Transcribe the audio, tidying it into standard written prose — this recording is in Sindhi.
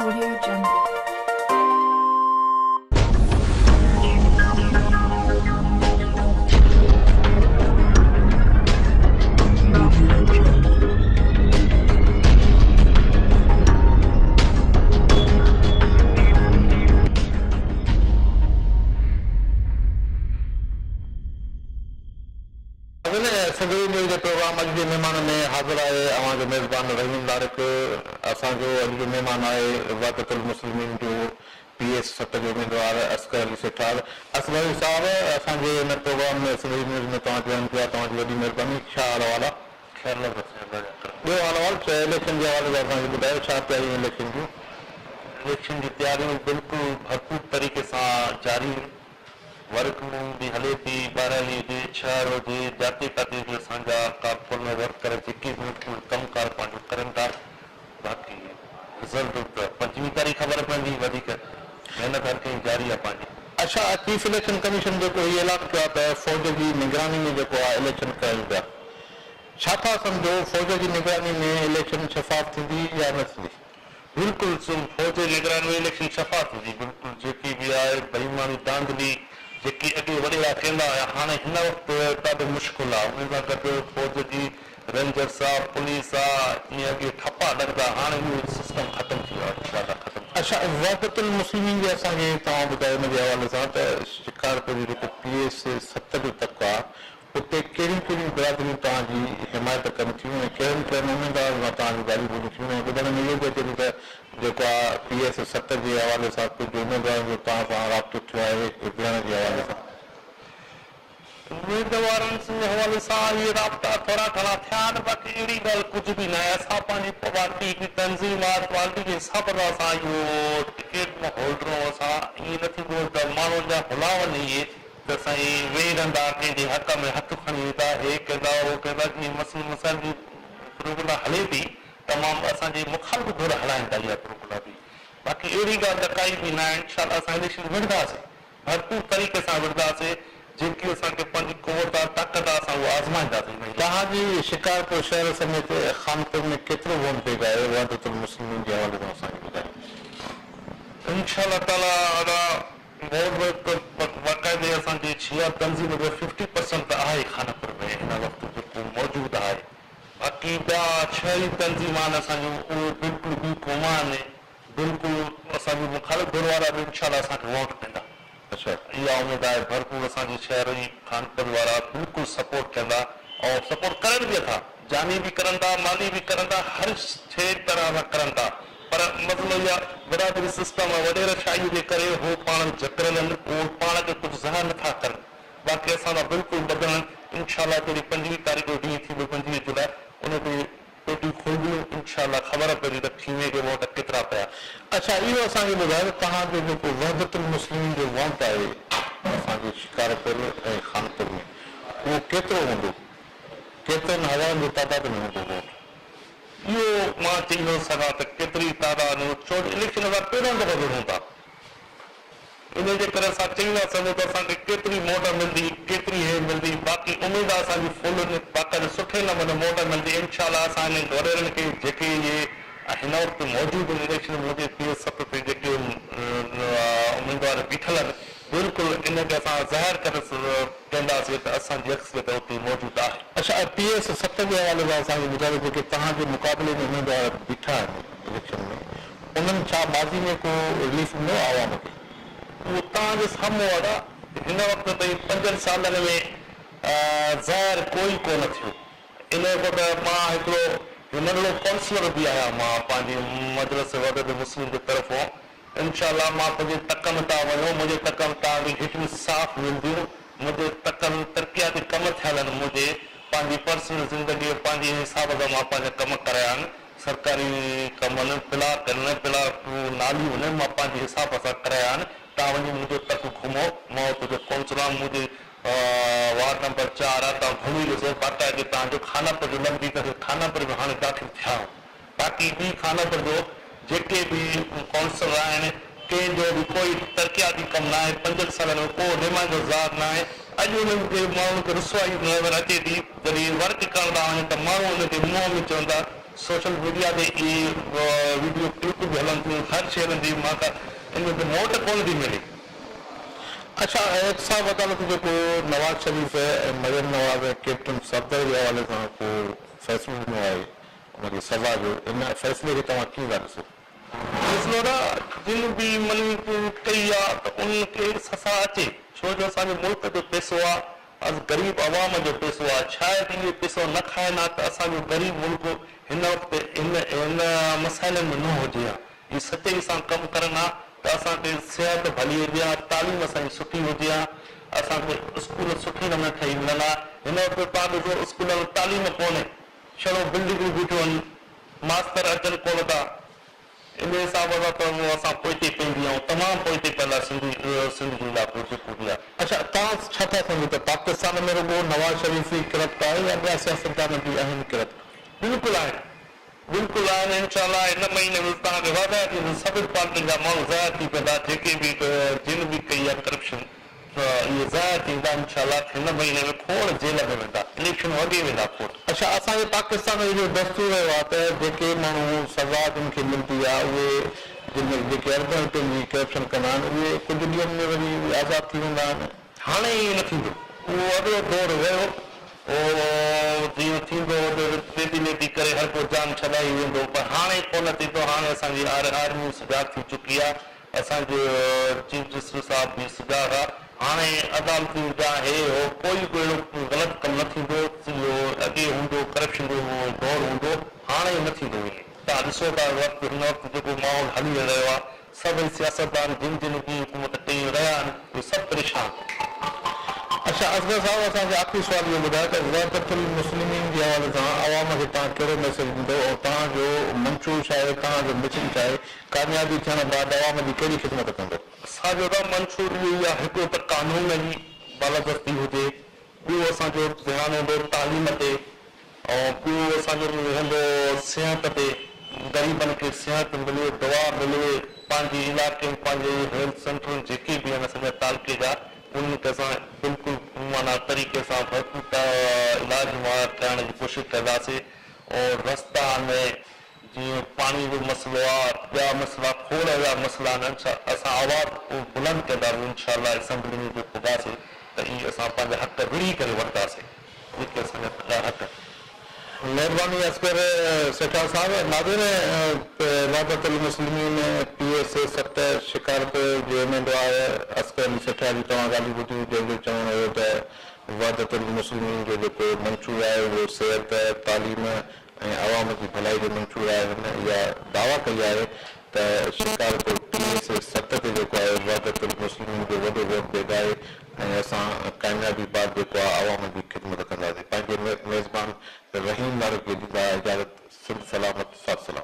Audio Jungle. Sindhi news جي پروگرام اڄ جي مهمان ۾ حاضر آهي اوهان جو ميزبان رحيم لاڙڪ اسان جو اڄ جو مهمان آهي وحدت المسلمين جو پي ايس ست جو اميدوار اصغر علي سيٺار اصغر علي صاحب اسان جي هن پروگرام ۾ سنڌي نيوز ۾ توهان جوائن ڪيو آهي توهان جي وڏي مهرباني ڇا حال احوال آهي؟ خير الله بس الله جا ڪرم. ٻيو حال احوال اليڪشن جي حوالي سان اسان کي ٻڌايو ڇا تياريون اليڪشن جون؟ اليڪشن جون تياريون بلڪل ڀرپور طريقي سان جاري آهن. ورڪ مون به هلي ٿي، ٻهراڙي هجي، شهر هجي، جاتي ڪاتي هجي اسان جا ڪارڪن ورڪر جيڪي به آهن ڪم ڪار پنهنجو ڪرن ٿا باقي رزلٽ ته پنجويهه تاريخ خبر پوندي وڌيڪ محنت هر ڪنهن جي جاري آهي پنهنجي. اڇا چيف اليڪشن ڪميشن جيڪو هي اعلان ڪيو آهي ته فوج جي نگراني ۾ جيڪو آهي اليڪشن ڪرايون پيا ڇا ٿا سمجهو فوج جي نگراني ۾ اليڪشن شفاف ٿيندي يا نه ٿيندي؟ بلڪل سو فوج جي نگراني ۾ اليڪشن شفاف ٿيندي بلڪل جيڪي به آهي بيماني دانڌلي جيڪي اڳي وڏيرا ڪندا هيا هاڻي هن وقت ڏاڍو مشڪل آ ان سان گڏ فوج جي رينجرس آ پوليس آ ائين اڳي ٺپا لڳندا هاڻي اهو سسٽم ختم ٿي ويو آ انشاء الله ختم ٿي ويندو. اڇا وحدت المسلمين جي اسان کي توهان ٻڌايو ان جي حوالي سان ته شڪارپور جو جيڪو پي ايس ست جو تڪ آ اتي ڪهڙيون ڪهڙيون برادريون توهان جي حمايت ڪن ٿيون ۽ ڪهڙن ڪهڙن اميدوارن سان توهان جون ڳالهيون ٻولهيون ٿيون ۽ ٻڌڻ ۾ اهو به اچي ٿو ته جيڪو آء پي ايس ست جي حوالي سان ڪجهه اميدوارن جو توهان سان رابطو ٿيو آهي ويهڻ جي حوالي سان. اميدوارن جي حوالي سان اهي رابطا ٿورا گهڻا ٿيا آهن باقي اهڙي ڳالهه ڪجهه به ناهي اسان پنهنجي پارٽي هڪڙي تنظيم آهي پارٽي جي حساب سان اسان اهو ٽڪيٽ هولڊر آهيون اسان ائين نه ٿيندو ته ماڻهن جا هلان وڃي اهي ته سائين ويهي رهندا، ڪنهن جي حق ۾ هٿ کڻي ويندا، هي ڪندا هو ڪندا، جيئن مسئلن مسائل جي پروگنڊا هلي ٿي، تمام اسان جي مخالف ڌر هلائين ٿا اها پروگنڊا به، باقي اهڙي ڳالهه ته ڪائي به ناهي، انشاء الله اسان اليڪشن وڙهنداسين، ڀرپور طريقي سان وڙهنداسين، جيڪي اسان کي پنهنجي قوت آهي، طاقت آهي، اسان اها آزمائينداسين انهي لاء. توهان جي شڪارپور شهر سميت خانپور ۾ ڪيترو ووٽ بيگ آهي وحدت المسلمين جي حوالي سان اسان کي ٻڌايو. انشاء الله تعاليٰ ادا ووٽ بينڪ ته باقاعدي اسان جي شيعا تنظيم جو ففٽي پرسنٽ ته آهي خانپور ۾ هن وقت جيڪو موجود آهي باقي ٻيا شهري تنظيم آهن اسان جون اهي بلڪل ٻي قوم آهن بلڪل اسان جي مخالف ڌر وارا به انشاء الله اسان کي ووٽ ڏيندا اها اميد آهي ڀرپور اسان جي شهري خانپور وارا بلڪل سپورٽ ڪندا ۽ سپورٽ ڪرن به ٿا جاني به ڪرن ٿا مالي به ڪرن ٿا هر شي طرح سان ڪرن ٿا پر مسئلو اهو آهي برادري سسٽم ۽ وڏيره شاهي جي ڪري هو پاڻ ۾ جڪڙيل آهن اهو پاڻ کي ڪجهه ظاهر نٿا ڪرن باقي اسان سان بلڪل ٻڌل آهن انشاء الله جڏهن 25 تاريخ جو ڏينهن ٿيندو 25 جولاء ان تي پيٽيون کولبيون انشاء الله خبر پوندي ته خيمي کي ووٽ ڪيترا پيا. اڇا اهو اسان کي ٻڌايو ته توهان جو جيڪو وحدت المسلمين جو ووٽ آهي اسان جي شڪارپور ۽ خانپور ۾ اهو ڪيترو هوندو ڪيترن هزارن جي تعداد ۾ هوندو ووٽ؟ اهو مان چئي نه ٿو سگهان ته ڪيتري تعداد ۾ ڇو جو اليڪشن اسان پهريون دفعو وڙهون ٿا انهي جي ڪري اسان چئي نه سگهون ته اسان کي ڪيتري موٽ ملندي ڪيتري هي ملندي باقي اميد آهي اسان جي فل باقاعده سٺي نموني موٽ ملندي انشاء الله اسان انهن وڏيرن کي جيڪي اهي هن وقت موجود آهن اليڪشن ۾ منهنجي پي ايس ست تي جيڪي اميدوار بيٺل آهن بلڪل انهن کي اسان ظاهر ڪري ڪنداسين ته اسان جي اڪثريت اتي موجود آهي. اڇا پي ايس ست جي حوالي سان اسان کي ٻڌايو جيڪي توهان جي مقابلي ۾ اميدوار بيٺا آهن اليڪشن ۾ انهن ڇا ماضي ۾ ڪو رليف ڏنو آهي عوام کي؟ اهو توهان جي سامهون آهي ته هن وقت تائين پنجن سالن ۾ ظاهر ڪوئي ڪونه ٿيو. انهيء کان ته مان هڪڙو ننڍڙو ڪائونسلر به آهيان مان پنهنجي مجلس وحدت مسلم جي طرفون انشاء الله مان پنهنجي تڪ ۾ تان وڃو منهنجي تڪ ۾ توهان کي گهٽيون صاف ملنديون منهنجي تڪ ۾ ترقياتي ڪم ٿيل آهن منهنجي پنهنجي پرسنل زندگي ۾ پنهنجي حساب سان مان پنهنجا ڪم ڪرايا آهن سرڪاري ڪم آهن پلاٽ آهن پلاٽ ناليون آهن مان پنهنجي حساب سان ڪرايا آهن توهان وڃي منهنجو تڪ گهمو مان اتي جو ڪونسلر آهيان منهنجي وارڊ نمبر 4 آهي توهان گهمي ڏسو باقاعدي توهان جو خاناپور جو لنگهي ته خاناپور ۾ هاڻي داخل ٿيا آهيون باقي ٻي خانپور جو جيڪي به ڪائونسلر آهن ڪنهن جو به ڪوئي ترقياتي ڪم ناهي پنجن سالن ۾ ڪو نمائندو ظاهر ناهي اڄ انهن کي ماڻهن کي رسوائي نظر اچي ٿي جڏهن ورڪ ڪرڻ ٿا وڃن ته ماڻهو انهن کي منهن ۾ چون ٿا سوشل ميڊيا تي اهي وڊيو ڪلپ به هلن ٿيون هر شيء هلن ٿي مان ته ان ۾ موٽ ڪونه ٿي ملي. اڇا احتساب عدالت جيڪو نواز شريف ۽ مريم نواز ۽ ڪيپٽن صفدر جي حوالي سان ڪو فيصلو ڏنو آهي ان کي سزا جو ان فيصلي کي توهان ڪيئن ٿا ڏسو؟ فيصلو نه جن به مني ڪئي آ ته انهن کي سزا اچي ڇو جو اسان جي ملڪ جو پئسو آ از غريب عوام جو پئسو آ شايد اهي پئسو نه کائن ها ته اسان جو غريب ملڪ هن وقت هن هن مسائلن ۾ نه هجي ها اهي سچائي سان ڪم ڪرن ها ته اسان کي صحت ڀلي هجي ها تعليم اسان جي سٺي هجي ها اسان کي اسڪول سٺي نموني ٺهي ملن ها هن وقت توهان ڏسو اسڪولن ۾ تعليم ڪونهي ڇڙو بلڊنگون بيٺيون آهن ماستر اچن ڪونه ٿا ان حساب سان ته اسان پوئتي پئجي ويا آهيون تمام پوئتي پيل آهي سنڌي سنڌ جو علائقو جيڪو به آهي. اڇا توهان ڇا ٿا سمجهو ته پاڪستان ۾ رڳو نواز شريف ئي ڪرپٽ آهي يا ٻيا سياستدان به آهن ڪرپٽ؟ بلڪل آهن بلڪل آهن انشاء الله هن مهيني ۾ توهان کي واضح ٿيندو سڀني پارٽين جا ماڻهو ظاهر ٿي پوندا جيڪي به جن به ڪئي آهي ڪرپشن اهي ظاهر ٿيندا انشاء الله هن مهيني ۾ کوڙ جيل ۾ ويندا اليڪشن اڳي ويندا کوڙ. اڇا اسان جي پاڪستان جو اهو دستور رهيو آهي ته جيڪي ماڻهو سزا جن کي ملدي آهي اهي جن جيڪي اربين روپين جي ڪرپشن ڪندا آهن اهي ڪجهه ڏينهن ۾ وري آزاد ٿي ويندا آهن. هاڻي ائين نه ٿيندو اهو اڳلو دور ويو اهو جيئن ٿيندو هو ته ڏيتي ليتي ڪري هر ڪو جان ڇڏائي ويندو هو پر هاڻي ڪونه ٿيندو هاڻي اسان جي آرمي سجاڳ ٿي چڪي آهي اسان جو چيف جسٽس صاحب به سجاڳ آ هاڻي عدالتون جا هي هو ڪوئي به اهڙو غلط ڪم نه ٿيندو اهو اڳي هوندو ڪرپشن جو دور هوندو هاڻي نه ٿيندو ائين توهان ڏسو ٿا وقت هن وقت جيڪو ماحول هلي رهيو آ سڀئي سياستدان جن جن به حڪومت ڪئي رهيا آهن اهي سڀ پريشان. اڇا اصغر صاحب اسان کي آخري سوال اهو ٻڌايو ته وحدت المسلمين جي حوالي سان عوام کي توهان ڪهڙو ميسيج ڏيندو ۽ توهان جو منشور ڇا آهي توهان جو مشن ڇا آهي ڪاميابي ٿيڻ بعد عوام جي ڪهڙي خدمت ڪندو؟ اسان جو ته منشور اهو ئي آهي هڪڙو ته قانون جي بالادستي هجي، ٻيو اسان جو ڌيان هوندو تعليم تي ۽ ٻيو اسان جو هوندو صحت تي، غريبن کي صحت ملي، دوا ملي، پنهنجي علائقي ۾ پنهنجي هيلٿ سينٽرن جيڪي به آهن اسان جا تعلقي جا انهن کي اسان بلڪل معنيٰ طريقي سان ڀرپور علاج مهيا ڪرائڻ جي ڪوشش ڪنداسين اور رستا ۾. جيئن پاڻي جو مسئلو آ ٻيا مسئلا کوڙ اهڙا مسئلا آهن اسان آواز بلند ڪنداسين انشاء الله اسيمبلي ۾ به پڳاسين ته اهي اسان پنهنجا حق وڙهي ڪري وٺنداسين جيڪي اسان جا حق آهن. مهرباني اصغر سيٺار صاحب ناظرين وحدت المسلمين پي ايس اي 7 شڪارپور جي اميدوار اصغر علي سيٺار جي توهان ڳالهيون ٻڌيون جنهن جو چوڻ هيو ته وحدت المسلمين جو جيڪو منشور آهي اهو صحت تعليم ۽ عوام جي ڀلائي جو منشور آهي هن اها دعويٰ ڪئي آهي ته شڪارپور پي ايس اي 7 تي جيڪو آهي وحدت المسلمين جو وڏو ووٽ بيگ آهي ۽ اسان ڪاميابي بعد جيڪو آهي عوام جي خدمت ڪنداسين پنهنجي ميزبان رحيم لاڙڪ کي ڏيندا اجازت سنڌ سلامت ساٿ سلامت.